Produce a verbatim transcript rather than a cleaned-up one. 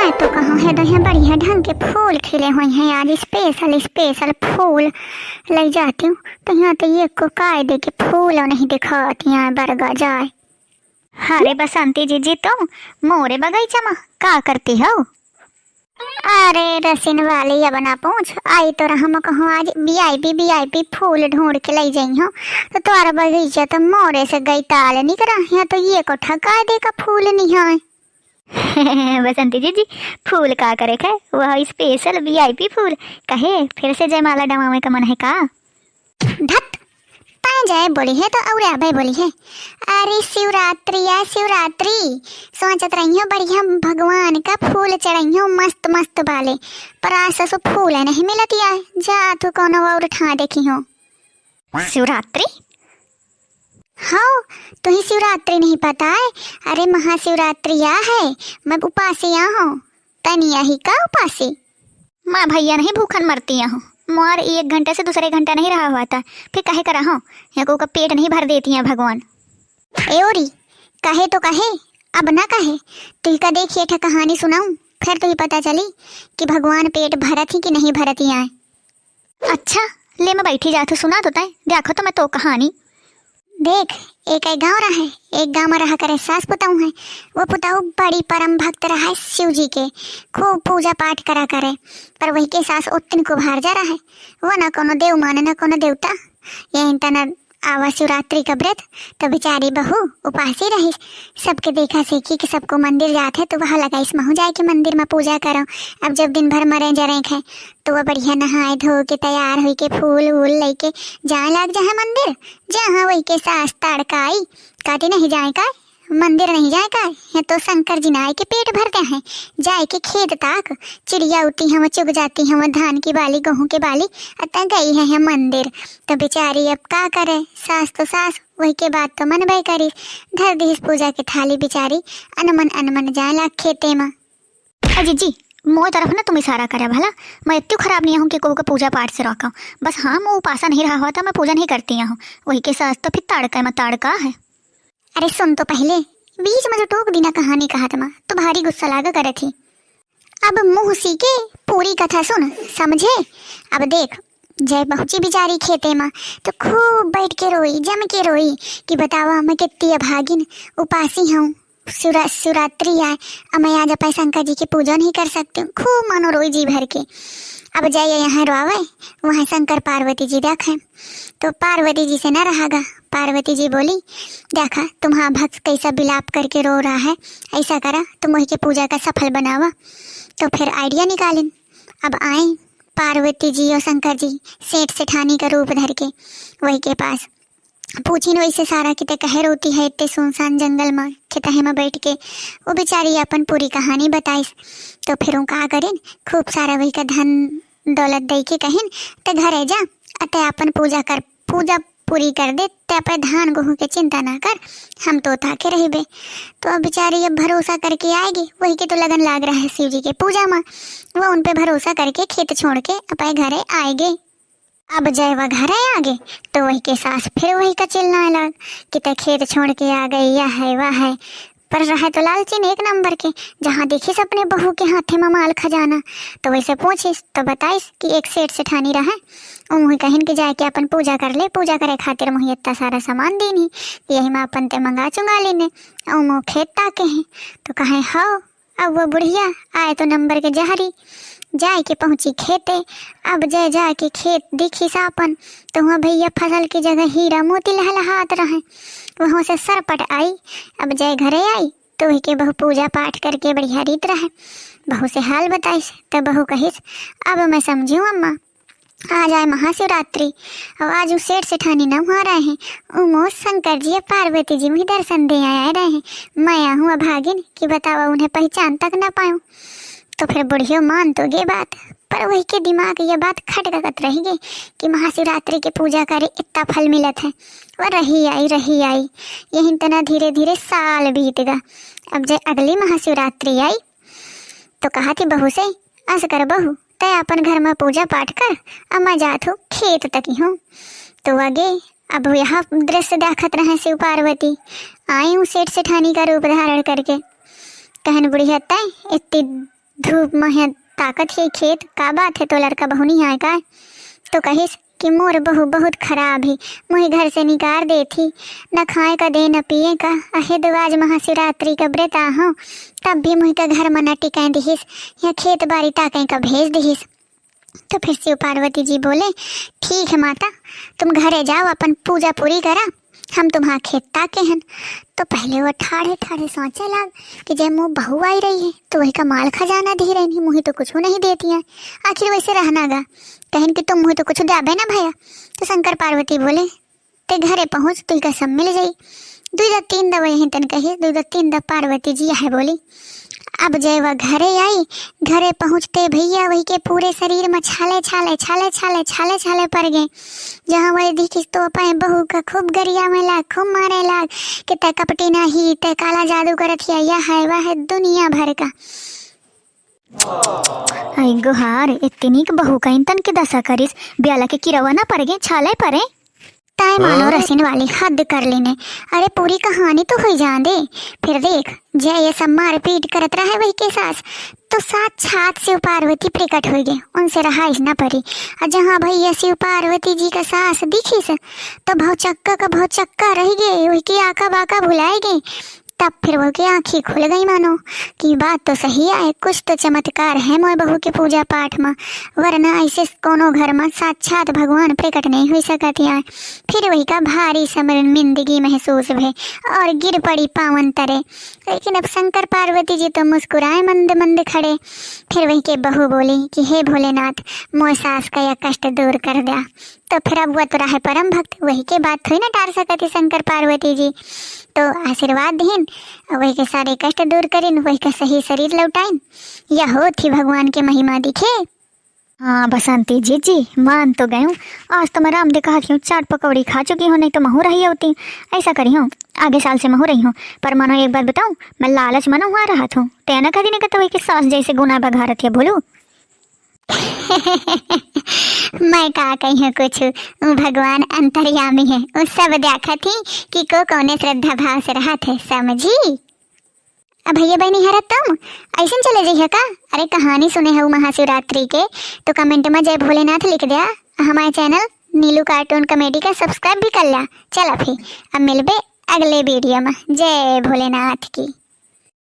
मैं तो कहूँ है, तो यहाँ बढ़िया ढंग के फूल खिले हुए हैं, आज special special फूल लइ जाती हूँ। तो यहाँ तो ये को कायदे के फूल नहीं दिखाती हैं, बरगा जाए। अरे बसंती जीजी, तुम मोरे बगीचा में का करती हो? अरे रसिन वाली, अब ना पूछ, आई तो रहा, मैं कहूँ आज VIP VIP फूल ढूंढ के लइ जाई हो। तो तोरा बगीचा तो मोरे से गई ताल निकरा, यहाँ तो ये को ठका दे का फूल नहीं है। बसंती जीजी, फूल का करे खे, वह special VIP फूल। कहे फिर से जयमाला डवावे का मन है का? धत, तैं जय बोली है तो और अबे बोली है। अरे शिवरात्रि या शिवरात्रि, सोचत रही हूँ बढ़िया भगवान का फूल चढ़ाई हूँ मस्त मस्त वाले, पर आज ससु फूल नहीं मिलत या। जा तू कोनो और ठाँ देखी हूँ। शिवरात्रि? हाँ, तुही शिवरात्रि नहीं पता है? अरे महाशिवरात्रि या है, मैं उपासी या हूँ। तनी यही का उपासी? मैं भैया नहीं भूखन मरती हूँ, मोर एक घंटा से दूसरे घंटा नहीं रहा हुआ था, फिर कहे करा हूँ, या को का पेट नहीं भर देती हैं भगवान। ए ओरी, कहे तो कहे, अब ना कहे, तुही का देखिए ठा कहानी सुनाऊँ, फिर तुही पता चली कि भगवान पेट भरत ही कि नहीं भरत ही आए। अच्छा, ले मैं बैठी जात हूँ, सुना तो तय, देखो तो मैं तो कहानी। देख, एक, एक गाँव रहे, एक गाँव में रहा करे सास पुताऊ है। वो पुताऊ बड़ी परम भक्त रहा है शिव जी के, खूब पूजा पाठ करा करे, पर वही के सास उतन को भार जा रहा है। वो ना कोनो देव माने, ना कोनो देवता। यही तना आवा शिवरात्रि का व्रत, तो बेचारी बहू उपासी रही। सबके देखा सीखी कि सबको मंदिर जात है, तो वह लगाइस महू जाए के मंदिर में पूजा करो। अब जब दिन भर मरे जरे खे, तो वह बढ़िया नहाए धो के तैयार होई के फूल वूल लेके जाए लाग जाए मंदिर। जहाँ वही के सास ताड़काई, कहती नहीं जाए का, मंदिर नहीं जाए का, ये तो शंकर जी नाई के पेट भरते हैं, जाए के खेत ताक, चिड़िया उती हैं, वो चुग जाती हैं, वो धान की बाली, गेहूं की बाली, अतः गई है, है मंदिर। तो बेचारी अब का करे, सास तो सास, वही के बात तो मनबे करी। धर दीस पूजा के थाली बेचारी, अनमन अनमन जाए लाग खेते में। ए जीजी, मोए तरफ ना तुम इशारा करे भला, मैं इतनी खराब नहीं हूँ कि कहू का पूजा पाठ से रोकाऊँ। बस हाँ, मैं उपासा नहीं रहा हुआ था, मैं पूजा नहीं करती हूँ। वही के सास तो फिर ताड़का में ताड़का है। अरे सुन तो पहले, बीच में जो टोक दी ना कहानी कहत मा, तो भारी गुस्सा लागा करे थी। अब मुँह सी के पूरी कथा सुन, समझे? अब देख, जय पहुँची बेचारी खेते मा, तो खूब बैठ के रोई, जम के रोई कि बतावा मैं कितनी अभागिन उपासी हूँ, शिवरा-, शिवरात्रि आए, अब मैं आज अपन शंकर जी की पूजा नहीं कर सकती हूँ। खूब मानो रोई जी भर के। अब जय यहाँ रोवे, वहाँ शंकर पार्वती जी देखे, तो पार्वती जी से न रहा गा। पार्वती जी बोली, "देखा, तुम्हारा भक्त कैसा विलाप करके रो रहा है, ऐसा करा, तुम वही के पूजा का सफल बनावा।" तो फिर idea निकालिन। अब आए पार्वती जी और शंकर जी सेठ सेठानी का रूप धर के वही के पास। पूछिन वैसे सारा कि ते कहे रोती है इतने सुनसान जंगल में खेतहे में बैठ के। वो बेचारी अपन पूरी कहानी बताइस। तो फिर वो का करिन, खूब सारा वही का धन दौलत दे के कहिन, "ते घरे जा, अते अपन पूजा कर, पूजा पूरी कर दे, ते अपने धान गेहूं के चिंता ना कर, हम तो ताके रहबे।" तो अब बेचारी अब भरोसा करके आएगी, वही के तो लगन लाग रहा है शिव जी के पूजा में, वो उन पे भरोसा करके खेत छोड़ के अपने घरे आएगी। अब जय वह घरे आगे, तो वही के सास फिर वही का चिल्लाए लाग कि ते खेत छोड़ के आ गई, या है, वह है। पर रहे तो लालचिन एक नंबर के, जहाँ देखिस अपने बहू के हाथे में माल खजाना, तो वैसे पूछिस तो बताइस कि एक सेठ सेठानी रहे, उ मुही कहिन कि जाके अपन पूजा कर ले, पूजा करे खातिर मुही इतना सारा सामान दीन ही, यही में अपन ते मंगा चुंगा लेने, उ मो खेत ताके हैं। तो कहे, "हो, अब वो बुढ़िया आए तो नंबर के जहरी।" जाए के पहुँची खेते। अब जय जाए के खेत देखिस आपन, तो वहाँ भैया फसल की जगह हीरा मोती लहलहात रहे। वहाँ से सरपट आई। अब जय घरे आई, तो वही के बहू पूजा पाठ करके बढ़िया रीत रहे। बहू से हाल बताइस, तो बहू कहिस, "अब मैं समझूँ अम्मा, आज आए महाशिवरात्रि, और आज उ सेठ सेठानी न हुआ रहे हैं, उ मोर शंकर जी और पार्वती जी मुझे दर्शन दे आए रहे हैं। मैं आहूँ अभागिन कि बतावा उन्हें पहचान तक न पाऊँ।" तो फिर बुढ़ियो मान तो गे बात, पर वही के दिमाग ये बात खटकत रह गई कि महाशिवरात्रि के पूजा करे इतना फल मिलत है। वह रही आई, रही आई, यही तना धीरे धीरे साल बीत गा। अब जय अगली महाशिवरात्रि आई, तो कहा थी बहू से, "अस कर बहू, तय अपन घर में पूजा पाठ कर, अब मैं जात हूँ खेत तकी हूँ।" तो वह गे। अब यह दृश्य देखत रहे शिव पार्वती, आई हूँ सेठ सेठानी का रूप धारण करके। कहन, "बुढ़िया, तय इतनी धूप में है, ताकत है खेत, का बात है, तो लड़का बहू नहीं आए का?" तो कहिस कि मोर बहू बहुत खराब ही, मुही घर से निकार देत ही, न खाए का दे, न पिए का। अहे दो आज महाशिवरात्रि का व्रत आहूँ, तब भी मुही का घर में न टिकाए दिहिस, या खेत बारी ताके का भेज दिहिस। तो फिर शिव पार्वती जी बोले, "ठीक है माता, तुम घरे जाओ, अपन पूजा पूरी करा, हम तुम्हार खेत ताके हन।" तो पहले वो ठाढ़े ठाढ़े सोचे लाग कि जय मुँह बहू आई रही है, तो वही का माल खजाना दी रही, मुही तो कुछ नहीं देती है, आखिर वैसे रहना गा, कहिन कि तुम मुही तो कुछ द्याबे ना भया। तो शंकर पार्वती बोले, "ते घरे पहुँच, तुही का सब मिल जाई।" दुई दा तीन दा वही तन कही, दुई दा तीन दा पार्वती जी है बोली। अब जय वह घरे आई, घरे पहुँचते भैया वही के पूरे शरीर में छाले छाले छाले छाले छाले छाले पड़ गए। जहाँ वही दिखिस तो अपने बहू का खूब गरिया में लाग, खूब मारे लाग कि "ते कपटी नहीं, ते काला जादू करत हिया, यह है वह है दुनिया भर का।" आई गोहार, इतनी क बहू का इंतन के दशा करिस, ब्याला के किरवा ना पड़ गए, छाले पड़े। ताई मानो हाँ? रसिन वाली हद कर लेने। अरे पूरी कहानी तो हुई जान दे। फिर देख, जय ये सब मारपीट करत रहे वही के सास, तो साक्षात शिव पार्वती प्रकट हो गए, उनसे रहाइश न पड़ी। और जहाँ भैया शिव पार्वती जी का सास दिखिस, तो भौचक्का का भौचक्का रह गए, वही के आका बाका भुलाए गए। तब फिर वो की आँखी खुल गई मानो कि बात तो सही आए, कुछ तो चमत्कार है मोए बहू के पूजा पाठ में, वरना ऐसे कोनो घर में साक्षात भगवान प्रकट नहीं हुई सकत आए। फिर वही का भारी शर्मिंदगी महसूस भे और गिर पड़ी पावन तरे। लेकिन अब शंकर पार्वती जी तो मुस्कुराए मंद मंद खड़े। फिर वही के बहू बोली कि "हे भोलेनाथ, मोए सास का यह कष्ट दूर कर द्या।" तो फिर अब वह तो रहे परम भक्त, वही के बात थोड़ी ना टार सकत ही शंकर पार्वती जी। तो आशीर्वाद दीन, वही के सारे कष्ट दूर करिन, वही का सही शरीर लौटाइन। यह होत ही भगवान के महिमा दिखे। हाँ बसंती जीजी, मान तो गयूँ। आज तो मैं राम दे कहा थी चाट पकौड़ी खा चुकी हूँ, नहीं तो महू रही होती। ऐसा करी हूँ, आगे साल से महू रही हूँ। पर मानो एक बात बताऊँ, मैं लालच मनो हुआ रहा थूँ। तेना कदी ने कहता वही कि सास जैसे गुना बघारत है भोलू। मैं का कही हूँ कुछ, उ भगवान अंतर्यामी है, उ सब देखत ही कि को कौने श्रद्धा भाव से रहत है, समझी? अब भैया बहनी हरा तुम ऐसन चले जइहा का? अरे कहानी सुने हऊ महाशिवरात्रि के तो comment में जय भोलेनाथ लिख द्या। हमारे channel नीलू cartoon comedy का subscribe भी कर ल्या। चला फिर अब मिलबे अगले video में। जय भोलेनाथ की।